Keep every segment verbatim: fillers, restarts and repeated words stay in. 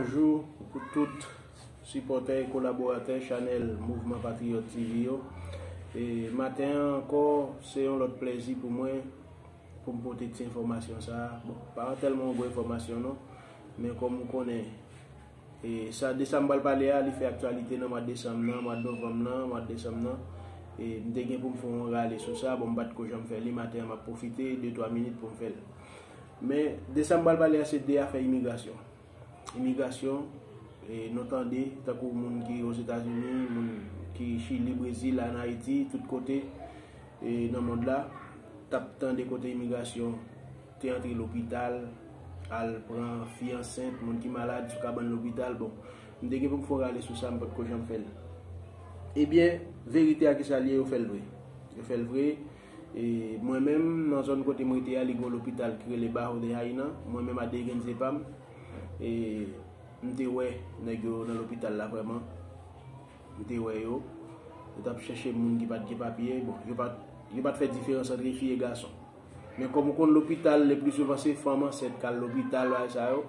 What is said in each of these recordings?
Bonjou pou tout sipòtè e kolaboratè chanèl Mouvman Patriyòt T V yo. E maten an ankò, se yon lòt plèzi pou mwen pou m pote ti enfòmasyon sa a. Bon, pa tèlman yon gwo enfòmasyon non, men kòm ou konnen, e sa de sa m pral pale a, li fè aktyalite nan mwa desanm nan, mwa novanm nan, mwa desanm nan. E m te gen pou m fè yon rale sou sa, bon, m pa t ko janm fè li, maten an m ap pwofite de twa minit pou m fè l. Men de sa m pral pale a, se de afè imigrasyon. Imigrasyon, e nou tande, tankou moun ki Ozetazini, moun ki Chili, Brezil, ann Ayiti, tout kote, e nan mond la, t ap tande kote imigrasyon te antre lopital, al pran fi ansent, moun ki malad sou kabann lopital. Bon, m te gen pou m fè yon rale sou sa, m pa t ko janm fè l. Ebyen, verite a kisa l ye, yo fè l vre. Yo fè l vre. E mwen menm, nan zòn kote m rete a, li gen yon lopital ki rele Barro de Jaina. Mwen menm, a de grenn zye pa m, e m te wè nèg yo nan lopital la vrèman. M te wè yo. Yo t ap chèche moun ki pa t gen papye. Bon, yo pa t, yo pa t fè diferans ant fi e gason. Men kòm ou konn lopital, le pli souvan se fanm ansent k al lopital, bagay sa yo.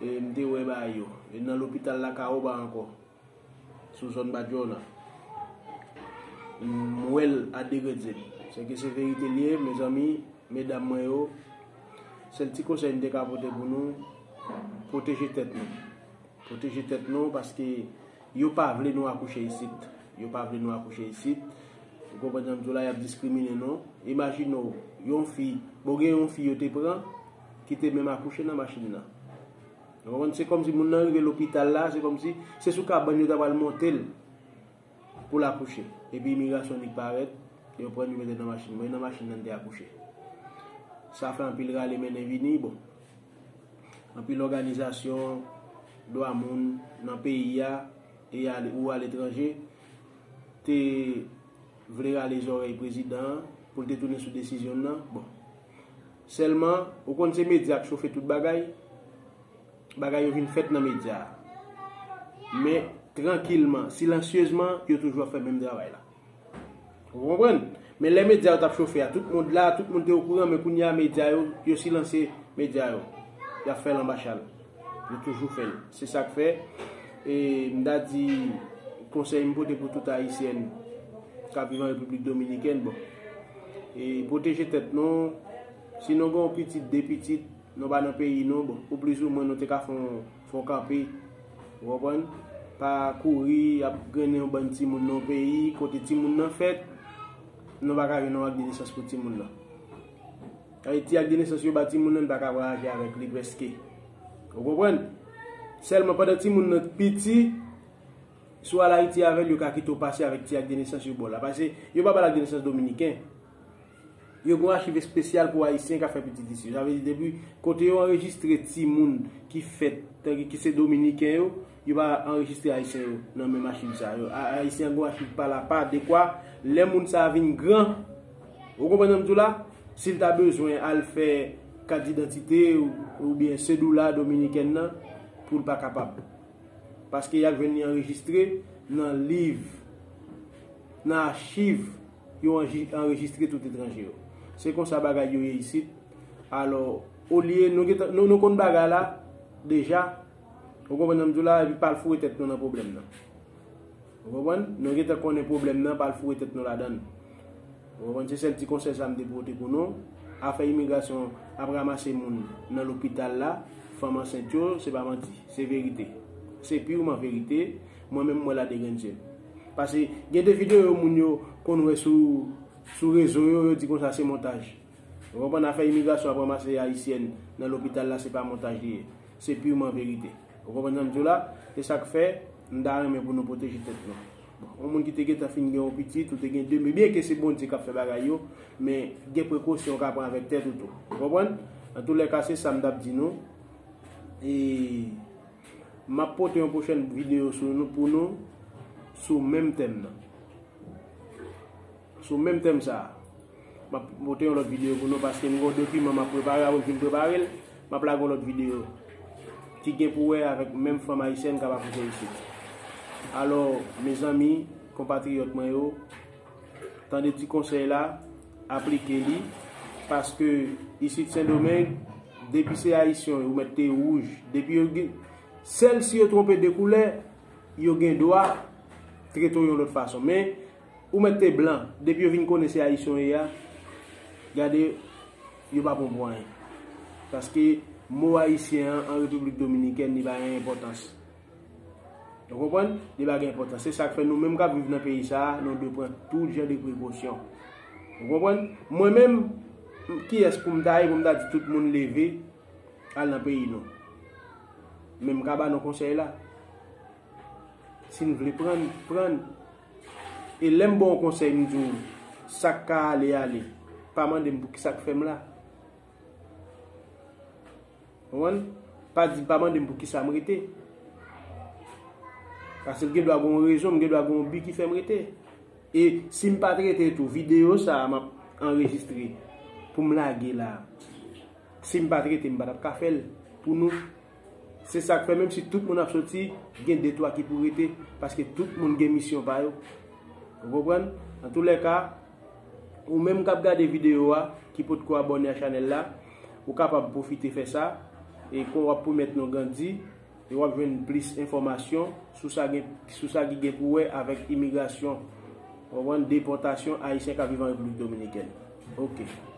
E m te wè bagay yo. E nan lopital la, Kaoba ankò, sou zòn Badjona. M wè l a de grenn zye m. Sèke se verite l ye, mezanmi, medam mwen yo. Sèl ti konsèy m te ka pote pou nou, pwoteje tèt nou. Pwoteje tèt nou, paske yo pa vle nou akouche isit. Yo pa vle nou akouche isit. Ou konprann sa m di w la, y ap diskrimine nou. Imajine w, yon fi, bon, gen yon fi yo te pran, ki te menm akouche nan machin nan. Ou konprann? Se kòmsi moun nan rive lopital la, se kòmsi se sou kabann yo ta pral monte l pou l akouche. Epi imigrasyon nik parèt, yo pran l, yo mete l nan machin. Mwen, nan machin nan, m te akouche. Sa fè anpil rale mennen vini, bon. Anpil òganizasyon dwa moun nan peyi a e ale, ou aletranje te vle rale zòrèy prezidan an pou l te tounen sou desizyon l nan. Bon. Sèlman, ou konn se medya k chofe tout bagay, bagay yo vin fèt nan medya a. Men, trankilman, silansyezman, yo toujou ap fè menm travay la. Ou konprann? Men lè medya yo t ap chofe a, tout mond la, tout moun te okouran, men kounye a medya yo, yo silanse medya yo. Y ap fè l anba chal. Yo toujou fè l. Se sa k fè, e, m ta di, konsèy m pote pou tout Ayisyèn k ap viv an Repiblik Dominikèn, bon. E, pwoteje tèt nou, si nou gen yon pitit, de pitit, nou pa nan peyi nou, bon, ou plizoumwen nou te ka fè yon, fè yon kanpe, ou konprann? Pa kouri, ap grennen yon bann timoun nan yon peyi, kote timoun nan fèt, nou pa ka jwenn yon ak de nesans pou timoun nan. Sa vle di, ti ak de nesans yo ba timoun nan, n pa ka vwayaje avèk li prèske. Ou konprann? Sèlman pandan timoun nan piti, si w al Ayiti avè l, yo ka kite w pase avèk ti ak de nesans yo ba w la. Paske yo pa ba l ak de nesans dominiken. Yo gen yon achiv espesyal pou Ayisyen k ap fè pitit isi. Sa vle di, depi kote yo anrejistre timoun ki fèt, tankou ki se Dominiken yo, yo pa anrejistre Ayisyen yo nan menm achiv sa yo. A-, Ayisyen an gen yon achiv pa l apa, dekwa, lè moun sa a vin gran, ou konprann sa m di w la? Si l ta bezwen al fè kat didantite ou, oubyen sedoula dominikèn nan, pou l pa kapab. Paske y ap jwenn li anrejistre nan liv, nan achiv yo anji-, anrejistre tout etranje yo. Se konsa bagay yo ye isit. Alò, olye nou gentan, nou, nou konn bagay la deja, ou konprann sa m di w la, epi pa al foure tèt nou nan pwoblèm nan. Ou konprann? Nou gentan konnen pwoblèm nan, pa al foure tèt nou ladan l. Ou konprann? Se sèl ti konsèy sa m te pote pou nou. Afè imigrasyon ap ranmase moun nan lopital la, fanm ansent yo, se pa manti, se verite. Se pirman verite, mwen menm m wè l a de grenn zye m. Paske gen de videyo moun yo konn wè sou, sou rezo yo, yo di konsa se montaj. Ou konprann? Afè imigrasyon ap ranmase Ayisyèn nan lopital la, se pa montaj li ye. Se pirman verite. Ou konprann sa m di w la? Se sa k fè m ta renmen pou nou pwoteje tèt nou. Bon, yon moun ki te gentan fin gen yon pitit, ou te gen de, men byenke se Bondye k ap fè bagay yo, men gen prekosyon w ka pran avèk tèt ou tou. Ou konprann? Antoulèka, se sa m t ap di nou. E m ap pote yon pwochèn videyo sou nou, pou nou, sou menm tèm nan. Sou menm tèm sa a, m ap pote yon lòt videyo pou nou, paske m gen yon dokiman m ap prepare, apre m fin prepare l, m ap lage yon lòt videyo ki gen pou wè avèk menm fanm ayisyèn k ap akouche isit. Alò, mezanmi, konpatriyòt mwen yo, tande ti konsèy la, aplike li, paske isit Sendomeng, depi se ayisyen, ou mèt te wouj, depi yo gen, Sèl si yo twonpe de koulè, yo gen dwa trete w yon lòt fason. Men, ou mèt te blan, depi yo vin konnen se ayisyen w ye a, gade, yo pa pran w pou anyen. Paske mo ayisyen an, an Repiblik Dominikèn, li pa gen enpòtans. Ou konprann? Li pa gen enpòtans. Se sa k fè nou menm k ap viv nan peyi sa a, nou dwe pran tout jan de prekosyon. Ou konprann? Mwen menm, kiyès pou m ta ye, pou m ta di tout moun leve, al nan peyi nou? Men m ka ba nou konsèy la. Si n vle pran n, pran n. E lè m ba w konsèy, m di w, sa k ka ale, ale. Pa mande m pou kisa k fè m la. Konprann? Pa di, pa mande m pou kisa m rete. Paske l gen dwa gen yon rezon, m gen dwa gen yon bi ki fè m rete. E si m pa t rete tou, videyo sa a m ap anrejistre pou m lage la. Si m pa t rete, m pa t ap ka fè l pou nou. Se sa k fè, menm si tout moun ap soti, gen de twa ki pou rete, paske tout moun gen misyon pa yo. Ou konprann? Antoulèka, ou menm k ap gade videyo a, ki potko abòne a chanèl la, ou kapab pwofite fè sa, e kon w ap pwomèt nou grandi, e w ap jwenn plis enfòmasyon sou sa gen, sou sa ki gen pou wè avèk imigrasyon, ou konprann, depòtasyon ayisyen k ap viv an Repiblik Dominikèn. Oke.